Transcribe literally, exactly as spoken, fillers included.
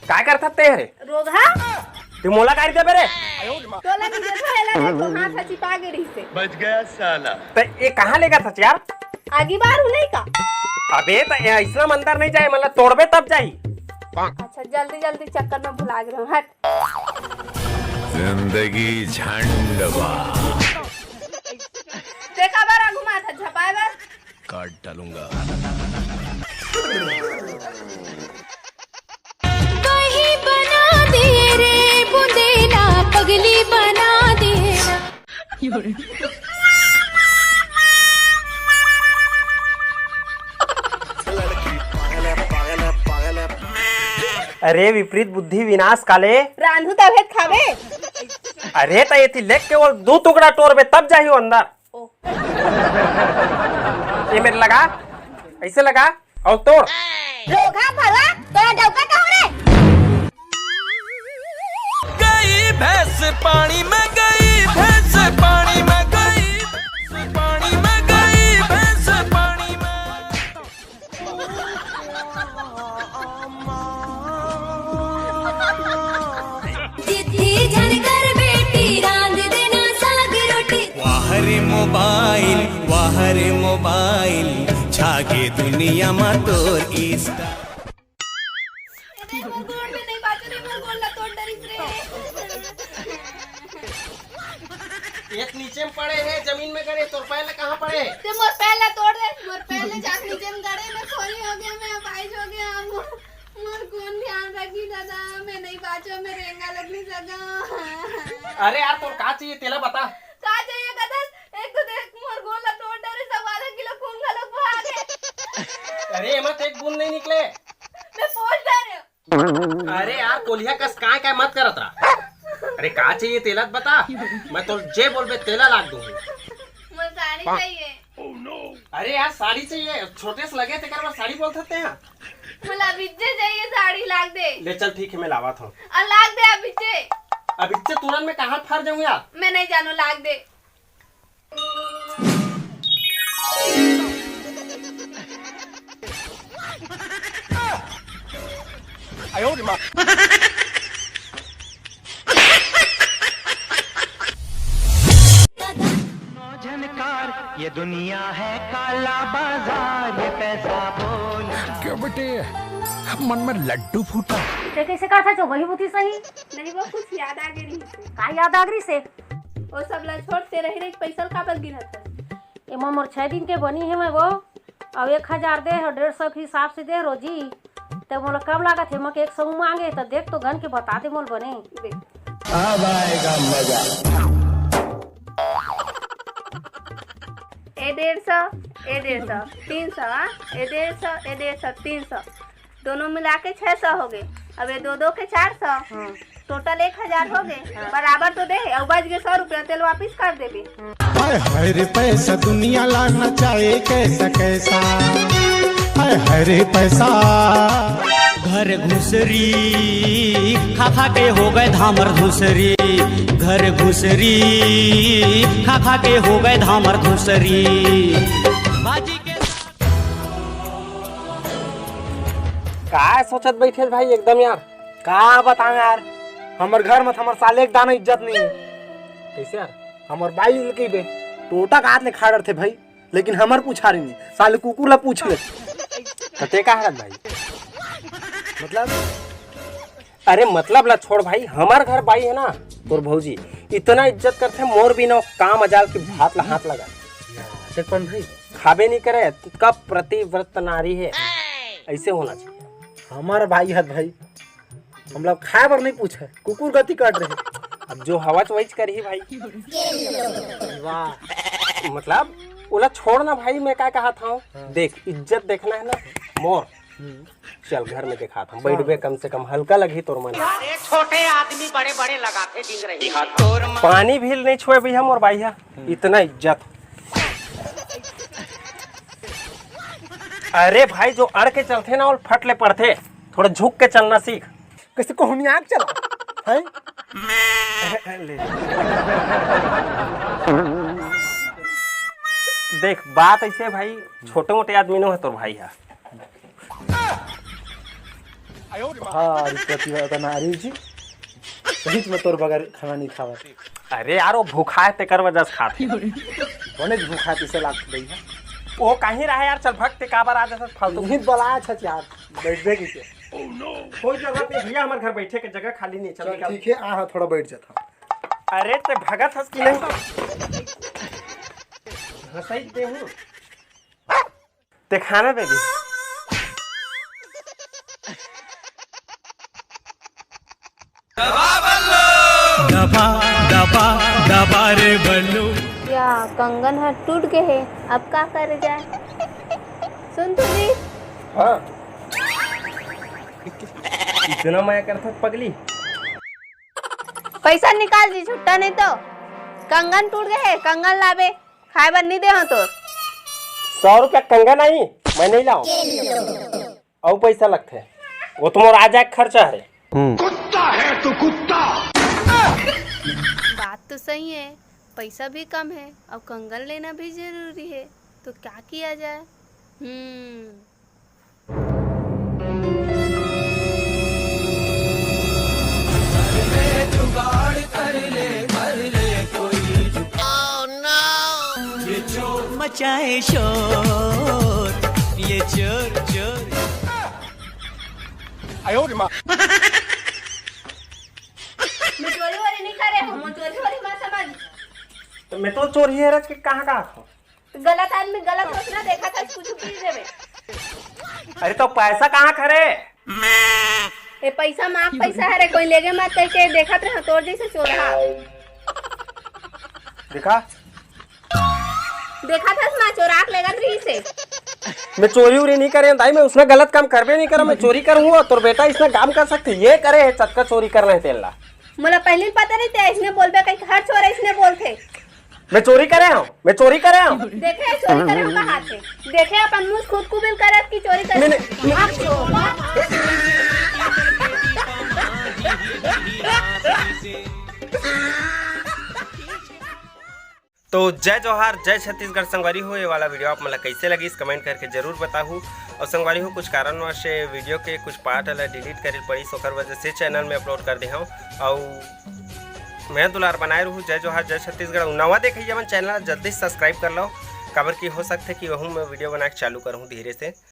काय करथस ते हरे? रोगहा। ते मोला गाड़ी देबे रे? तोला नहीं देबो, एला देख, तो हाथ ह चिपा गे रहिसे। बच गया साला। ते ये कहाँ लेगथस यार? आगी बार हूँ नहीं का? अबे, त ये अइसना मंदर नहीं जाए, मतलब तोड़बे तब जाई। अच्छा, जल्दी जल्दी चक्कर में भुला गे रहूँ, हट। जिंदगी झंड बा। देखा बर आगू माथा झपाए बर। काट डालूंगा। वही बना दे रे बुंदेला, पगली बना दे। अरे विपरीत बुद्धि विनाश काले। रांधू तभे खावे। अरे त एती लेग के वो दू टुकड़ा टोरबे तब जाही वो अंदर। ओ। ये मेर लगा, अइसे लगा अउ तोड़। रोगहा भरवा, तोरा डौका कहूँ रे? गई भैंस पानी में, गई भैंस पानी में, गई भैंस पानी में, गई भैंस पानी में। जिद्दी झन कर बेटी, रांध देना साग रोटी। वाह रे मोबाइल, वाह रे मोबाइल, छा गे दुनिया मा तोर Insta। अरे, मोर गोड़ में नहीं बाजो रे, मोर गोड़ ला तोड़ डरिस रे। एक नीचे में पड़े हे, जमीन में गड़े, तोर पैर ला कहाँ पड़े? ते मोर पैर ला तोड़ दे, मोर पैर ला जाके नीचे में गड़े, मैं खोरी हो गया, मैं अपाहिज हो गया, मोर, मोर कौन ध्यान रखी दादा, मैं नहीं बाचो, मैं रेंगा लग नहीं सका। अरे यार, तोर का चाहिए तेला बता। का चाहिए कदन? एक तो देख, मोर गोड़ ला तोड़ डरे, सब आधा किलो खून घलो बहा गे। अरे, एमा तो एक बूंद नहीं निकले। मैं पोंछ डरे। अरे यार, कोलिहा कस काय काय मत करत रहा। अरे का चाहिए तेला त बता, मैं तो जे बोलबे तेला लाग दूंगी। मोर साड़ी चाहिए। अरे यार, साड़ी चाहिए, छोटे से लगे तेकर बर साड़ी बोलत हते हैं। मोला अभिज्जे चाहिए, साड़ी लाग दे। ले चल ठीक है, मैं लावत हूँ। आ, लाग दे अभिज्जे। अभिज्जे तुरंत मैं कहाँ फर जाऊँ यार? मैं नहीं जानू, लाग दे। झनकार, ये दुनिया है काला बाजार, ये पैसा बोल। क्यों बेटे, मन में लड्डू फूटा? ते कइसे कहा था जो वही बुद्धि सही? नहीं, वो कुछ याद आ गई रही से। का याद आ गई से? वो सब ला छोड़, ते रही रही पैसा काबर गिनत है? एमा मोर छह दिन के बनी है मैं वो, अब एक हजार दे हो, डेढ़ सौ के हिसाब से दे रोजी। तब मोला कम लागत है, मके एक सौ मांगे, तो देख तो गन के बता दे मोल बने। देख। अब आएगा मजा। ए डेढ़ सौ, ए डेढ़ सौ, तीन सौ, हाँ? ए डेढ़ सौ, ए डेढ़ सौ, तीन सौ। दोनों मिला के छह सौ हो गए। अब ये दो दो के चार सौ। हाँ। टोटल एक हजार हो गए। हाँ। बराबर तो दे है, अब बच गए सौ रुपया, तेल वापिस कर देबे। हाय हाय रे पैसा, दुनिया ला नचाए कैसा कैसा। हाय हाय रे पैसा। घर घुसरी खा खा के हो गए धामर धुसरी। घर घुसरी खा खा के हो गए धामर धुसरी। बाजी के साथ। का सोचत बैठे भाई एकदम यार? का बताऊं यार, हमर घर में तो हमर साले एक दाना इज्जत नहीं है। कैसे यार? हमर बाई लड़की बे, टोटा का हाथ ले खा डरथे भाई, लेकिन हमर पूछा रही नहीं, साले कुकुर ला पूछ ले। तो ते का हरत भाई? मतलब? अरे मतलब ला छोड़ भाई, हमर घर बाई है ना, तोर भौजी इतना इज्जत करथे, मोर बिना का मजाल की भात ला हाथ लगा। देख कौन भाई? खाबे नहीं करे, कब पतिव्रत नारी है, ऐसे होना चाहिए। हमर बाई हत भाई, हमला खाए बर नहीं पूछे, कुकुर गति काट रहे। अब जो हवच वहीच करही भाई। वाह। मतलब, ओला छोड़ ना भाई, मैं का कहा था? हाँ। देख, इज्जत देखना है ना, मोर। हम्म। चल, घर में देखा था, बैठबे, कम से कम हल्का लगही तोर मन। अरे, छोटे आदमी बड़े बड़े लगाथे डिंग रही। पानी भी नहीं छुए भैया मोर बाई हा, हम्म। इतना इज्जत। अरे भाई, जो अड़ के चलथे ना, वो फट ले पड़थे। थोड़ा झुक के चलना सीख। कैसे कोहनिया के चला है? ले। देख, बात ऐसे भाई, छोटे मोटे आदमी नो है तोर भाई है। भारी प्रतिभा नारी जी, सही में तोर बगैर खाना नहीं खावा। अरे यार, वो भूखा है, तेकर वजह से खात है। बने भूखा है, इसे लाग गई है। वो कहीं रहा यार, चल भग, ते काबर आ जाता फालतू। नहीं बला, अच्छा यार, बैठ दे के। कोई जरूरत नहीं भैया, हमारे घर बैठे के जगह खाली नहीं, चल चल निकल। ठीक है, आ हाँ, थोड़ा बैठ जाता। अरे ते भगत हस कि नहीं? घसई दे हूँ। ते खाना बेबी। दबा, दबा, दबा रे बल्लू। या कंगन ह टूट गे हे, अब का करे जाए? सुन तो जी। हाँ। इतना मया करथस पगली। पैसा निकाल जी, छुट्टा नहीं तो। कंगन टूट गे हे, कंगन लाबे, खाए बर नहीं दे हो तो। सौ रुपया कंगन आई, मैं नहीं लाऊं। अउ पैसा लगथे, वो तो मोर आ जाए खर्चा है। कुत्ता है तू, कुत्ता। बात तो सही है, पैसा भी कम है और कंगन लेना भी जरूरी है, तो क्या किया जाए? हम्म। मचाए शोर ये चोर चोर। मैं चोरी वोरी नहीं करे हूँ, मैं चोरी वोरी मत समझ। तो मैं तो चोरी है रच के कहाँ का आखो? गलत आदमी गलत सोचना देखा था, कुछ भी देवे। अरे तो पैसा कहाँ खरे? ए पैसा माफ पैसा हरे, कोई लेगे मत कह के देखत रह तोर जैसे चोरहा। देखा? देखा था ना, चोराक लेगत रही से। मैं चोरी उरी नहीं करे दाई, मैं उसने गलत काम करबे नहीं करा, मैं चोरी करूँ? तोर बेटा इसने काम कर सकते, ये करे है चटका चोरी करना है तेला। मोला पहले पता नहीं थे, इसने बोलबे कहीं हर चोर इसने बोलते। मैं चोरी करे हूँ, मैं चोरी करे हूँ। देखे चोरी करे हूँ कहा थे। देखे अपन मुंह खुद कुबिल करत की चोरी करे। मैंने, आप चोर। तो जय जोहार, जय छत्तीसगढ़ संगवारी हो। ये वाला वीडियो आप मन ला कैसे लगिस, कमेंट करके जरूर बताहू। और संगवारी हो, कुछ कारणवश से वीडियो के कुछ पार्ट ला डिलीट करे पड़िस, ओकर वजह से चैनल में अपलोड कर दे हूँ। और मैं दुलार बनाए रहूँ। जय जोहार, जय छत्तीसगढ़। नवा देखइया मन चैनल ला जल्दी सब्सक्राइब कर लो, काबर कि हो सकथे कि वहू मैं वीडियो बना के चालू करूँ धीरे से।